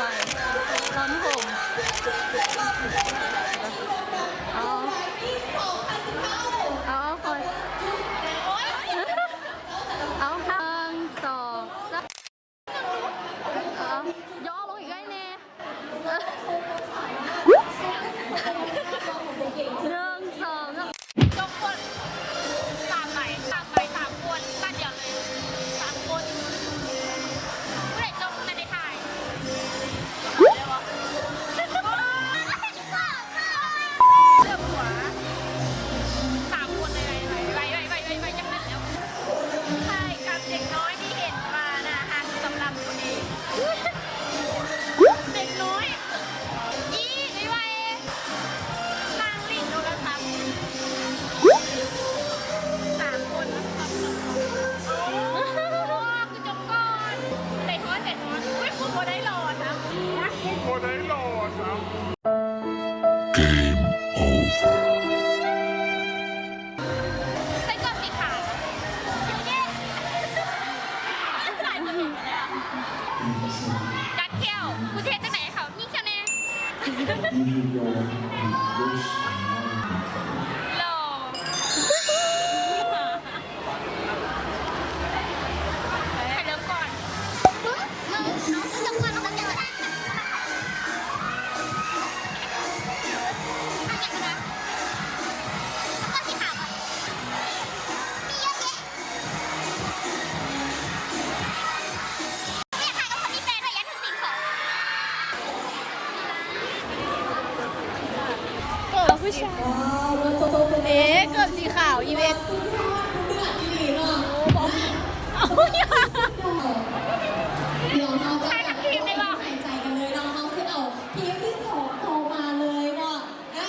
ວຍ ລອນຜົມ ເອົາ ເອົາ ເອົາ ຄ່ອຍ ເອົາ ໜຶ່ງ ສອງ ສາມ ເອົາ ຍໍລົງອີກໜ້ອຍແດ່. ໜຶ່ງ ສອງ ສາມ ຈົບຄົນ ສາມໃບ ສາມໃບ ສາມຄົນ ບາດດຽວເລີຍ ສາມຄົນ ຜູ້ໃດຈົບຜູ້ນັ້ນໄດ້ຖ່າຍ ເຫຼືອຫົວ ສາມຄົນ ໄວໆ ໄວໆ ໄວໆ ໄວໆ ຈັ່ງນັ້ນແລ້ວ. ຖ່າຍກັບເດັກນ້ອຍທີ່ເຫັນວ່າໜ້າຮັກສຳລັບຕົວເອງ ເດັກນ້ອຍ ອີ່ ໄວໆ ນັ່ງຫຼິ້ນໂທລະສັບ ສາມຄົນ ໂອ້ ຄືຈົບກ່ອນ ໃຈຮ້ອນ ໃຈຮ້ອນ ອຸ້ຍ ບໍ່ໄດ້ຫຼໍ່ຊ້ຳ ບໍ່ໄດ້ຫຼໍ່ຊ້ຳ. Game over. ໃສ່ເກີບສີຂາວ ເຢ້ ກັດແຂ້ວ ກູຊິເຮັດຈັ່ງໃດໃຫ້ເຂົາຍິງແຂ້ວແດ່ ຫຼໍ່ ໃຜເລີ່ມກ່ອນ? ເອ ເກີບສີຂາວ ອີເວັນ ໂອ້ ບໍ່ ດຽວເຮົາຈະພັກຫາຍໃຈກັນເລີຍເນາະ ເຮົາຊິເອົາທີມທີສອງໂຕມາເລີຍເນາະ ອ່ະ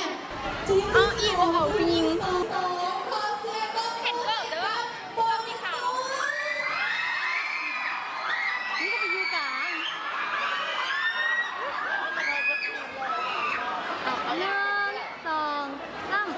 ທີມທີສອງ ເອົາອີກ ເອົາຜູ້ຍິງ ທີມທີສອງ ຂໍສຽງຕົບມືໃຫ້ກັບພວກເຂົາ ມັນກໍໄປຢູ່ກາງ ເອົາ ເອົາ ໜຶ່ງ ສອງ ສາມ.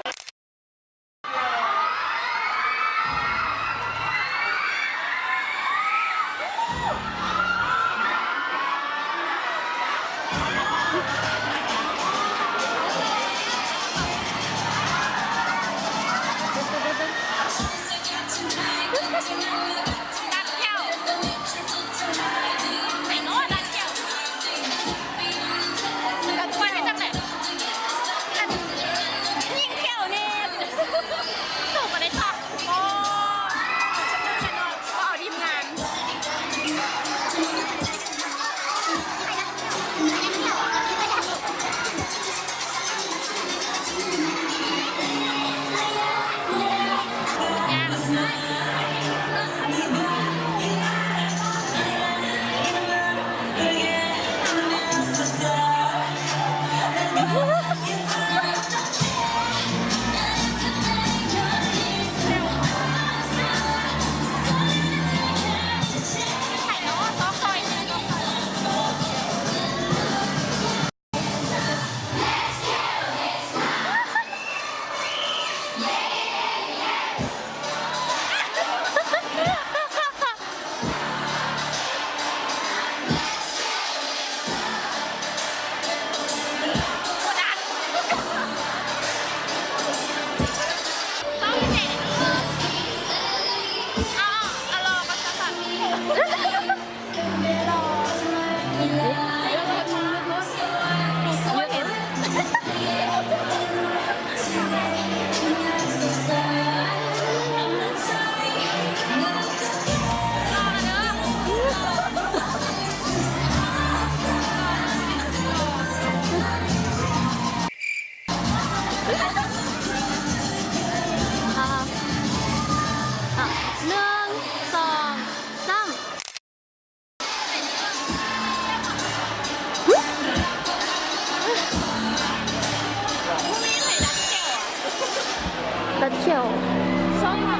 ອ່າ ອ່າ ໜຶ່ງ ສອງ ສາມ. ຕັດຂຽວ ສອງຂາ.